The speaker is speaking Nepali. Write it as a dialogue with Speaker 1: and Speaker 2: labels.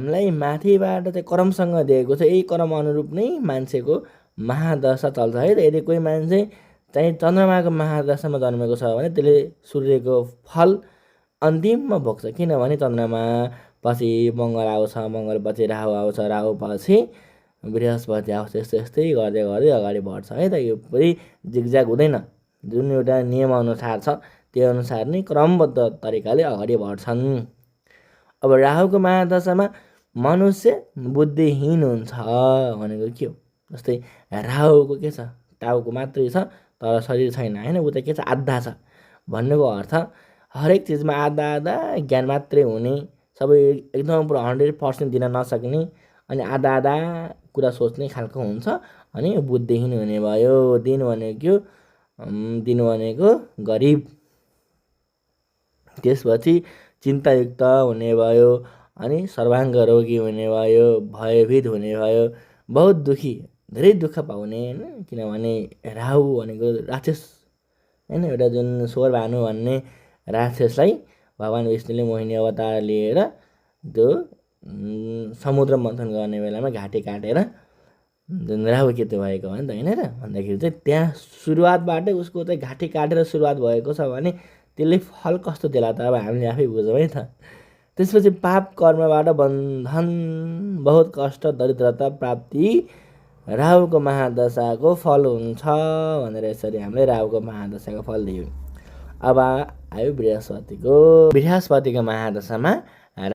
Speaker 1: हामीलाई माथिबाट चाहिँ कर्मसँग दिएको छ, यही कर्म अनुरूप नै मान्छेको महादशा चल्छ है त। यदि कोही मान्छे चाहिँ चन्द्रमाको महादशामा जन्मेको छ भने त्यसले सूर्यको फल अन्तिममा भोग्छ। किनभने चन्द्रमा पछि मङ्गल आउँछ, मङ्गलपछि राहु आउँछ, राहु पछि बृहस्पति आउँछ, यस्तै यस्तै गर्दै गर्दै अगाडि बढ्छ है त। यो पुरै जिगज्याग हुँदैन, जुन एउटा नियमअनुसार छ त्यो अनुसार नै क्रमबद्ध तरिकाले अगाडि बढ्छन्। अब राहुको महादशामा मनुष्य बुद्धिहीन हुन्छ भनेको के हो? जस्तै राहुको के छ, टाउको मात्रै छ तर शरीर छैन होइन, ऊ त के छ, आधा छ भन्नुको अर्थ हरेक चिजमा आधा आधा ज्ञान मात्रै हुने, सबै एकदम पुरा 100% दिन नसक्ने, अनि आधा आधा कुरा सोच्ने खालको हुन्छ, अनि बुद्धिहीन हुने भयो। दिन भनेको गरिब, त्यसपछि चिन्तायुक्त हुने भयो, अनि सर्वाङ्ग रोगी हुने भयो, भयभीत हुने भयो, बहुत दुखी, धेरै दुःख पाउने होइन। किनभने राहु भनेको राक्षस होइन, एउटा जुन स्वर भानु भन्ने राक्षसलाई भगवान् विष्णुले मोहिनी अवतार लिएर त्यो समुद्र मन्थन गर्ने बेलामा घाँटी काटेर जुन राहु केतु भएको हो नि त होइन र, भन्दाखेरि चाहिँ त्यहाँ सुरुवातबाटै उसको चाहिँ घाँटी काटेर सुरुवात भएको छ भने त्यसले फल कस्तो देला त अब हामीले आफै बुझौँ है त। त्यसपछि पाप कर्मबाट बन्धन, बहुत कष्ट, दरिद्रता प्राप्ति राहुको महादशाको फल हुन्छ भनेर यसरी हामीले राहुको महादशाको फल दियौँ। अब आयो बृहस्पतिको महादशामा